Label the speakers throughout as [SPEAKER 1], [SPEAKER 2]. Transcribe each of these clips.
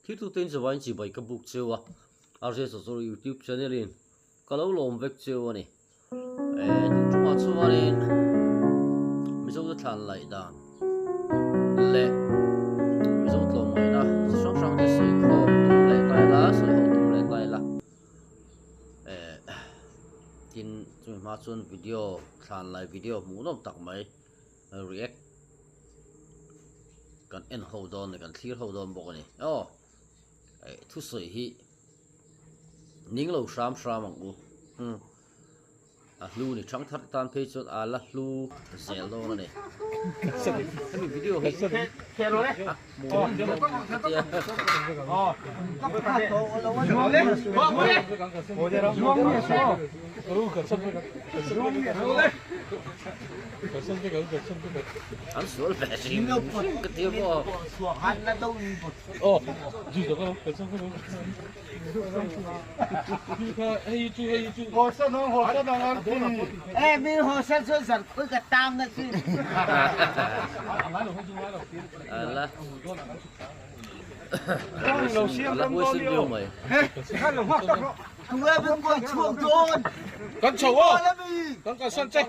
[SPEAKER 1] Thiltute in chawvain chibai ka buk cheu a, RJ Chawchawr YouTube channel in ka lo lawm vek cheu a ni. Eh tun tumah chuanin Mizo te thlan laih dan leh Mizo tlawmngaihna chi hrang hrang te sawi khawm tum leh ta ila, sawi ho tum leh ta ila. Eh tin chumi hma chuan video thlan lai video hmuhnawm tak mai react kan en ho dawn a ni kan thlir ho dawn bawk a ni aw eh thusawi hi ning lo hram hram ang u umm a hlu ni thang thar tan phei chuan a la hlu zel dawn a ni hemi video hi a hmuh nawm ka tia. An sual ve hrim hrim ka ti maw. Ala ala huaisen viau mai.
[SPEAKER 2] Kan chho aw kan kalsan che.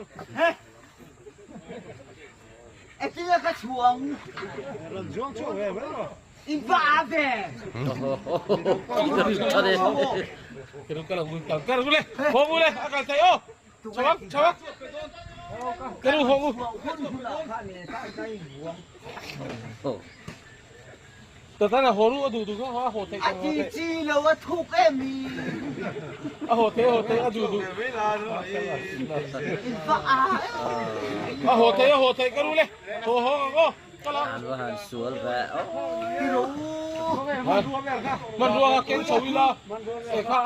[SPEAKER 1] An va han sual ve Tha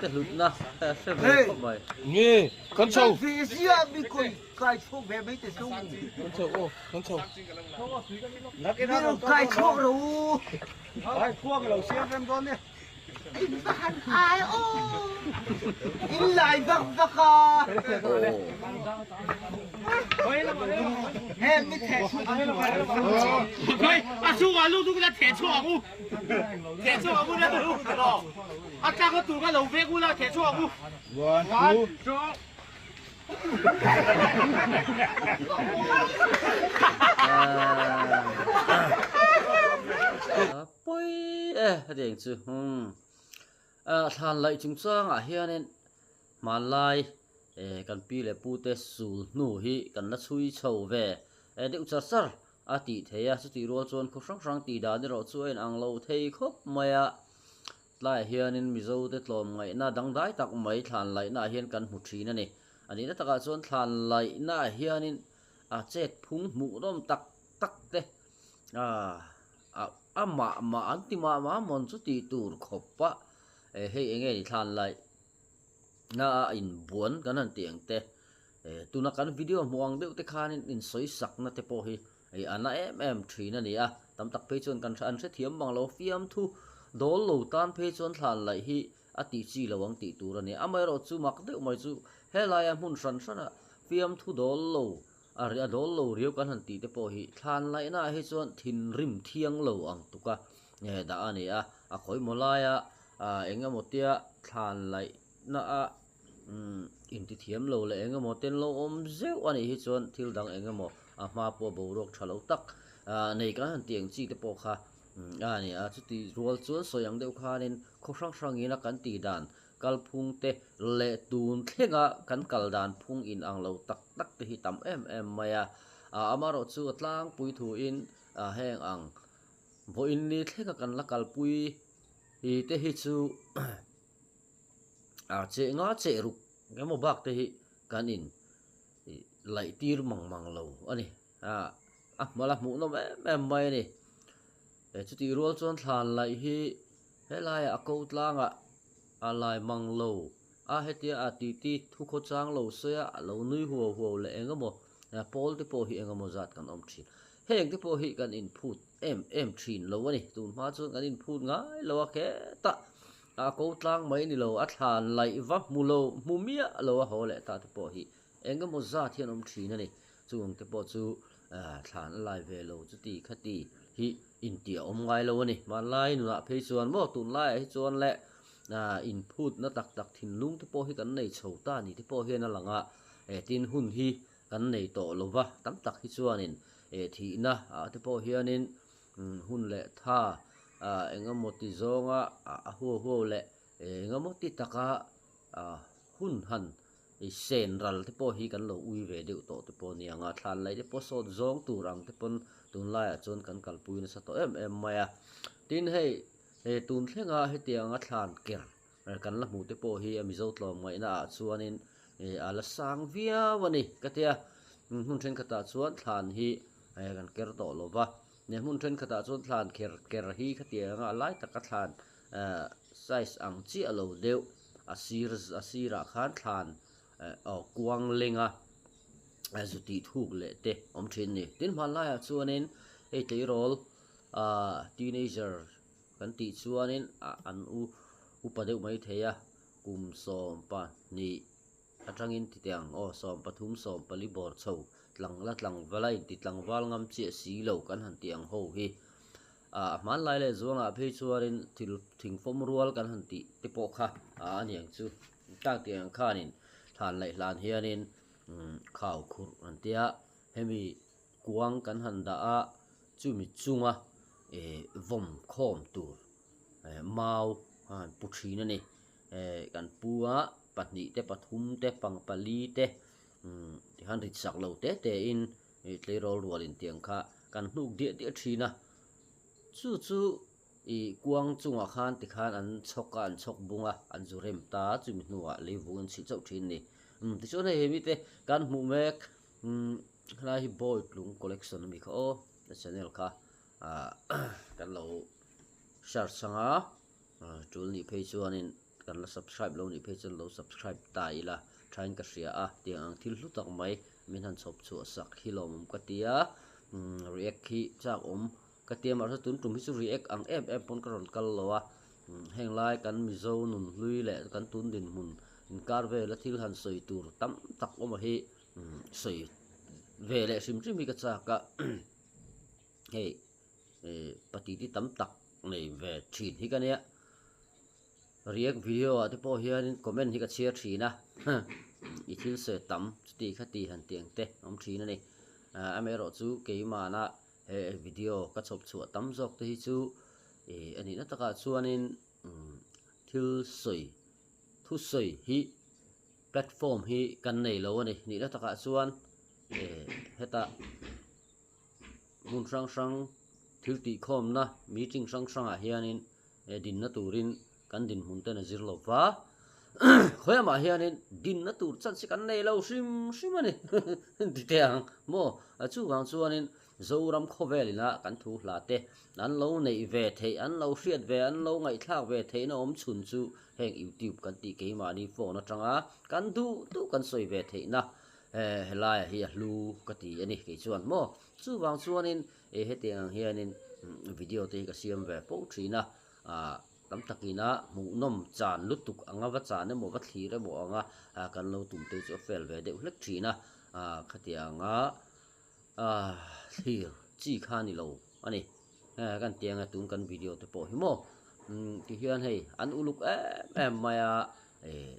[SPEAKER 1] te hlutna hre ve khawp mai.
[SPEAKER 2] Kan chho.
[SPEAKER 1] Pawi e hetiang chu umm thlan laih chungchangah hianin hmanlai kan pi leh pu te sul hnu hi kan la chhui chho ve deuh char char a tih theih a chutih rual chuan khaw hrang hrang tih dan erawh chu a inang lo thei khawp mai a. Tlaiah hianin Mizote tlawmngaihna dangdai tak mai thlan laihnaah hian kan hmu thin a ni. A nihna takah chuan thlan laihnaah hianin a chet phung hmuhnawm tak tak te a mah mah an ti mah mah mawn chu tih tur khawp a, hei eng nge ni thlan laih na a inbuan kan han tih ang te, tuna kan video hmuh ang deuh te khanin insawisakna te pawh hi Hei a na em em thin a ni a, tam tak phei chuan kan an hrethiam bang lo, fiamthu dawl lo tan phei chuan thlan laih hi a tih chi lo ang tih tur a ni. Amaherawh chu mak deuh mai chu helaia hmun hran hrana fiamthu dawl lo a a dawl lo riau kan han tih te pawh hi thlan laihnaah hi chuan thinrim thiang lo ang tuka dah a ni a, a khawimaw laia eng emaw tia thlan laihna a Umm intithiam lo leh eng emaw ten lo awm zeuh a nih hi chuan thil dang eng emaw a hma pawh boruak tha lo tak ah nei kan han tih ang chi te pawh kha a ni a, chuti rual chuan sawi ang deuh khanin khaw hrang hrangin a kan tih dan kalphung te leh tun thlenga kan kal dan phung in ang lo tak tak te hi tam em em mai a, ah amaherawh chu a tlangpui thuin ah heng ang vawiin ni thlenga kan la kalpui hi te hi chu. A cheh nga cheh ruk emaw bak te hi kan in laih tir mang mang lo a ni a a hma la hmuh nawm em em mai a ni chutih rual chuan thlan laih hi helaiah a ko tlangah a lai mang lo a hetia a titi thu khaw chang lo sawi a a lo nui huau huau leh eng emaw pawl te pawh hi eng emaw zat kan awm thin heng te pawh hi kan inphut em em thin lo a ni tun hma chuan kan inphut ngai lo a khetah A ko tlang mai ni lo, a thlan laih va hmu lo, hmu miah lo a haw leh ta te pawh hi Eng emaw zat hian awm thin a ni. Chung te pawh chu thlan a lai ve lo chuti khati hi intih a awm ngai lo a ni. Hmanlai nunah phei chuan maw tunlaiah hi chuan leh inphutna tak tak thinlung te pawh hi kan nei chho ta ni te pawh hian a lang a, tin hun hi kan nei tawh lo va, tam tak hi chuanin thihna ah te pawh hianin hun leh tha eng emaw ti zawnga a huau huau leh eng emaw ti taka hun han I sen ral te pawh hi kan lo ui ve deuh tawh te pawh a ni ang a, thlan laih te pawh sawt zawng tur ang te pawn tunlaiah chuan kan kalpui nasa tawh em em mai a. Tin hei he tun thlenga hetianga thlan ker kan la hmuh te pawh hi a Mizo tlawm ngaihna ah chuanin a la sang viau a ni ka tia. Hmun thenkhatah chuan thlan hi kan ker tawh lo va, hmun thenkhatah chuan thlan ker ker hi khatianga a lai taka thlan size ang chiah lo deuh a sir a sirah khan thlan aw kuang lenga zu tih thuk leh te awm thin a ni. Tin hmanlaiah chuanin hei tleirawl ah teenager kan tih chuanin an u upa deuh mai thei a kum 12 atangin titiang aw 13 14 bawr chho tlang la tlangval a inti tlangval ngam chiah si lo kan han tih ang ho hi. A hmanlai leh zuangah phei chuanin thil thingfawm rual kan han tih te pawh kha a ni ang chu. Tlang tih ang khanin thlan laih hlan hianin khau khurh an tia hemi kuang kan han dah a, chumi chunga vawm khawm tur mau a han pu thin a ni. Kan pu a pahnih te pathum te pangpali te tikhan rit sak lo te te in Ih tleirawl rual intiang kha kan hnuk diah diah thin a, chu chu ih kuang chungah khan tikhan an chhawk a, an chhawk bung a, an zu rem ta a, chumi hnuah leivung an chhilh chauh thin a ni. Umm tichuan hei hemi te kan hmuh mek umm helai hi Bawitlung collection a mi kha aw, a channel kha ah kan lo search ang a, tul nih phei chuanin Kan la subscribe lo nih phei chuan lo subscribe ta ila thain ka hria a, tiang ang thil hlu tak mai min han chhawp chhuah sak hi lawmawm ka ti a, react hi chak awm ka ti a mahse tun tum hi chu react ang em em pawn ka rawn kal lo a, heng lai kan Mizo nun hlui leh kan tun dinhmun inkar vela thil han sawi tur tam tak awm a hi sawi ve leh hrim hrim hi ka chak a, hei patiti tam tak nei ve thin hi ka nia. React video ah te pawh hianin comment hi ka chhiar thin a, i thil sawi tam chuti khati han tih ang te awm thin a ni. Amaherawh chu keimahna he video ka chhawp chhuah tam zawk te hi chu ih a nihna takah chuanin thil sawi thusawi hi platform hi kan nei lo a ni. Nihna takah chuan ih hetah hmun hrang hrang thil tihkhawmna meeting hrang hrangah hianin he dinna turin kan dinhmun ten a zir lo va, khawiamah hianin dinna tur chance hi kan nei lo hrim hrim a ni ti teh ang maw? Chuvang chuanin Zoram khawvel ina kan thu hla te an lo neih ve theih, an lo hriat ve, an lo ngaihthlak ve theihna awm chhun chu heng YouTube kan tih keimahni phone atanga kan duh duh kan sawi ve theihna helaiah hi a hlu ka ti a ni kei chuan maw? Chuvang chuanin E hetiang ang hianin video te hi ka siam ve fo thin a, ah tam takina hmuhnawm chan lutuk anga va chan emaw va thlir emaw anga kan lo tum te chu a fel ve deuh hlek thin a, ah khatianga ah thlir chi kha ni lo a ni. Kan ti anga tun kan video te pawh hi maw tihian hei an uluk em em mai a, eh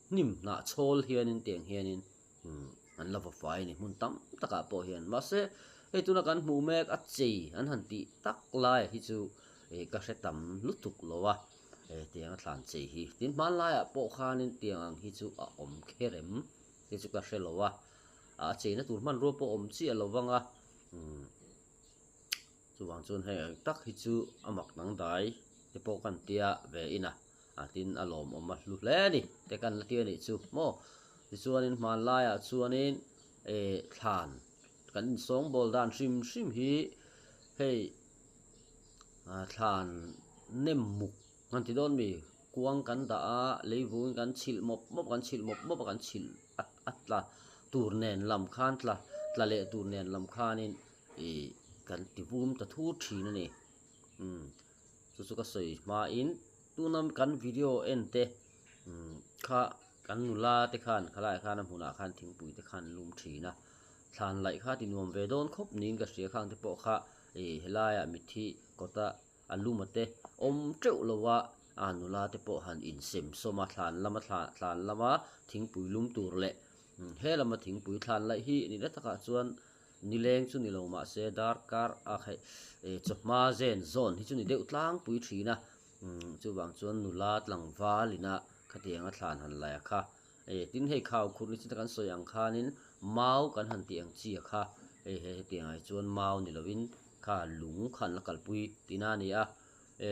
[SPEAKER 1] hnim hnah chhawl hianin tiang hianin an la va fai a ni hmun tam takah pawh hian mahse hei tuna kan hmuh mek a chei an han tih tak lai hi chu ih ka hre tam lutuk lo a eh tiang a thlan chei hi tin hmanlaiah pawh khanin tiang ang hi chu a awm kher em te chu ka hre lo a a cheina tur hmanrua pawh awm chiah lo vang a umm chuvang chuan hei ang tak hi chu a mak dangdai te pawh kan tia ve in a. A tin a lawmawm a hlu hle a ni te kan la tir a nih chu maw. Tichuanin hmanlaiah chuanin eh thlan kan insawngbawl dan hrim hrim hi hei thlan nem muk kan ti dawn mi kuang kan dah a leivungin kan chhilh mawp mawp kan chhilh mawp mawp a kan chhilh a tla tur nen lam khan tla tla leh tur nen lam khanin ih kan ti vum ta thur thin a ni umm. Chu chu ka sawi hmain tuna kan video en te kha. Kan nula te khan khalaiah khan a hmunah khan thingpui te khan lum thin a, thlan laih kha ti nuam ve dawn khawp niin ka hria khang te pawh kha ih helaiah mitthi kawta a luma te awm teuh lo a, a nula te pawh han insem sawm a thlan lama thlan thlan lama thingpui lum tur leh he lama thingpui thlan laih hi ni na takah chuan nileng chu ni lo mahse darkar a khaih ih chawhma zen zawn hi chu ni deuh tlangpui thin a. Umm chuvang chuan nula tlangval ina khatianga thlan han laih a kha. E tin hei khau khur ni chita kan sawi ang khanin mau kan han tih ang chi a kha. Hei he hetiangah hi chuan mau ni lovin kha lung kha an la kalpui tihna a ni a. E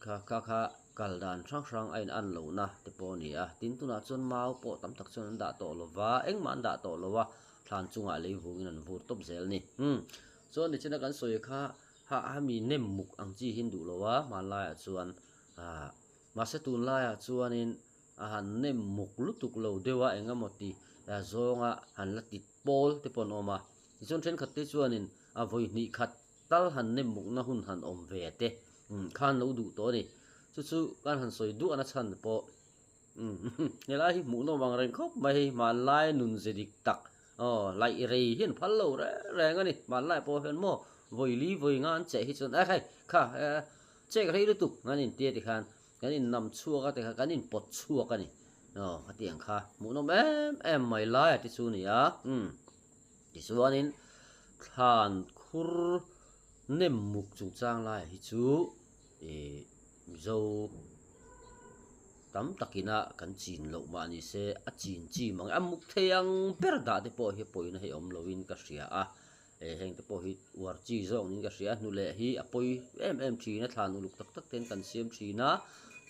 [SPEAKER 1] kha kha kha kal dan hrang hrang a in an lohna te pawh a ni a. Tin tunah chuan mau pawh tam tak chuan an dah tawh lo va, engmah an dah tawh lo a, thlan chungah lei vungin an vur tawp zel a ni. Umm chuan nichina kan sawi kha Ha a mi nem muk ang chi hi an duh lo a, hmanlaiah chuan ah mahse tunlaiah chuanin a han nem muk lutuk lo deuh a eng emaw ti zawnga han la tit pawl te pawh an awm a. Tichuan thenkhat te chuanin a vawi hnih khat tal han nem mukna hun han awm ve te khan lo duh tawh a ni. Chu chu kan han sawi duahna chhan pawh Helai hi hmuhnawm ang reng khawp mai hei hmanlai nun ze dik tak aw laih rei hi an phal lo reng reng a ni hmanlai pawh hian maw vawi li vawi nga an cheh hi chuan a hei kha chek rei lutuk an intia tikhan kan innam chhuak a tikhan kan inpawt chhuak a ni aw khatiang kha hmuhnawm em em mai lai a ti chu a ni a umm tichuanin thlan khur nem muk chungchang laiah hi chu ih Mizo tam takina kan chin loh mah ni se a chin chi mang a muk thei ang ber dah te pawh hi pawina hi awm loin ka hria a eh heng te pawh hi uar chi zawk niin ka hria a hnuleh hi a pawi em em thin a thlan uluk tak tak ten kan siam thin a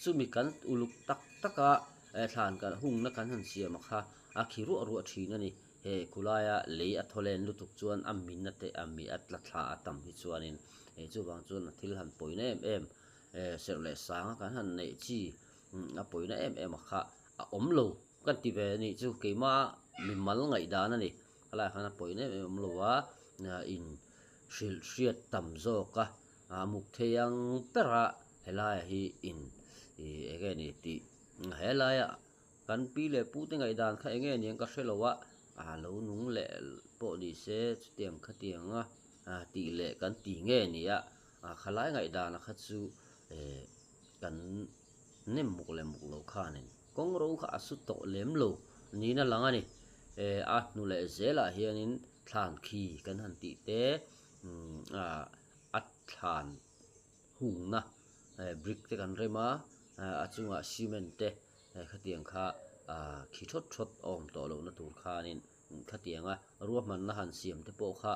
[SPEAKER 1] chumi kan uluk tak tak a eh thlan kan hungna kan han siam a kha a khi ruah ruah thin a ni he khulaia lei a thaw len lutuk chuan a min a te a mi a tla thla a tam hi chuanin eh chuvang chuan a thil han pawina em em eh serh leh sanga kan han neih chi a pawina em em a kha a awm lo kan ti ve anih chu keimah mimal ngaihdan a ni helaiah khan a pawina em em awm lo a in hrilh hriat tam zawk a a muk thei ang ber a helaiah hi in ih eng nge ni tih helaiah kan pi leh pu te ngaihdan kha eng nge niang ka hre lo a a lo nung leh pawh ni se chutiang khatiang a tih leh kan ti nge ni a A khalai ngaihdana kha chu eh kan nem muk leh muk lo khanin kawng ro kha a su tawh lem lo niin a lang a ni. Eh a hnu leh zelah hianin thlan khi kan han tih te umm a thlan hungna eh brick te kan rem a, a chungah cement te khatiang kha ah khi thawt thawt a awm tawh lohna tur khanin Khatianga ruahmanna han siam te pawh kha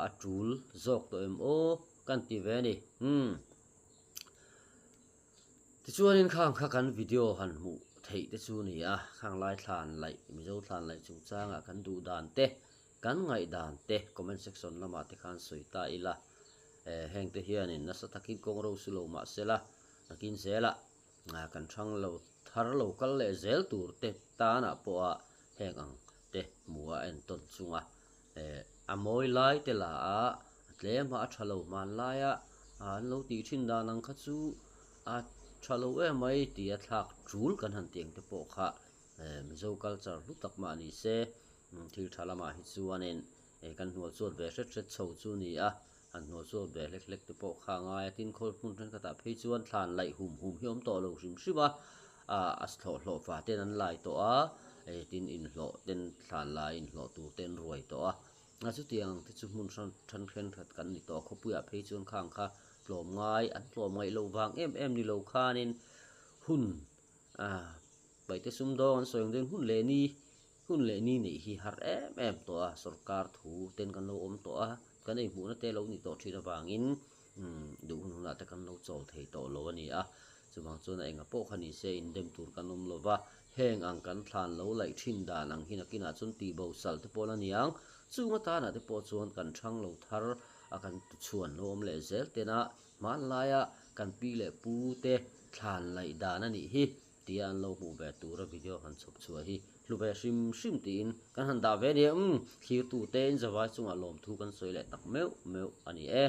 [SPEAKER 1] a tul zawk tawh em aw kan ti ve a ni. Umm. Tichuanin khang kha kan video han hmuh theih te chu ni a, khang lai thlan laih, Mizo thlan laih chungchangah kan duh dan te, kan ngaih dan te comment section lamah te khan sawi ta ila. Eh heng te hianin nasa takin kawng ro su lo mah sela, nakin zelah Kan hrang lo thar lo kal leh zel tur te tanah pawha heng ang te hmu a entawn chunga a mawi lai te la a, a tlem a, a tha lo hman laia an lo tih thin dan ang kha chu a tha lo em mai tia thlak tul kan han tih ang te pawh kha Mizo culture hlu tak mah ni se thil tha lamah hi chuanin kan hnual chuat ve hret hret chho chu a ni a. Han hnual chuak ve hlek hlek te pawh kha a ngai a, tin khawl hmun thenkhatah phei chuan thlan laih hum hum hi a awm tawh lo hrim hrim a, ah a thlawh hlawh fa ten an lai tawh a, eh tin inhlawh ten thlan lai inhlawh tur te an ruai tawh a, a chutiang ang te chu hmun hran then thenkhat kan ni tawh a, khawpuiah phei chuan khang kha tlawm ngai an tlawm ngaih loh vang em em ni lo khanin hun ah paihte sumdawng an sawi ang deuhin hun leh ni Hun leh ni neih hi har em em tawh a, sorkar thu ten kan lo awm tawh a, kan ei hmuhna te lo ni tawh thin avangin duh hun hunah te kan lo chawl thei tawh lo a ni a, chuvang chuan a enga pawh kha ni se indem tur kan awm lo va, heng ang kan thlan lo laih thin dan ang hi nakinah chuan tih bo sal te pawh la ni ang, chung atanah te pawh chuan kan thang lo thar a kan tuchhuan lo awm leh zel tena hmanlaia kan pi leh pu te thlan laih dan a nih hi. Tia an lo hmuh ve tura video han chhawp chhuah hi hlu ve hrim hrim tiin kan han dah ve a ni e. Umm, thlirtu tein zavai chungah lawmthu kan sawi leh tak meuh meuh a ni e.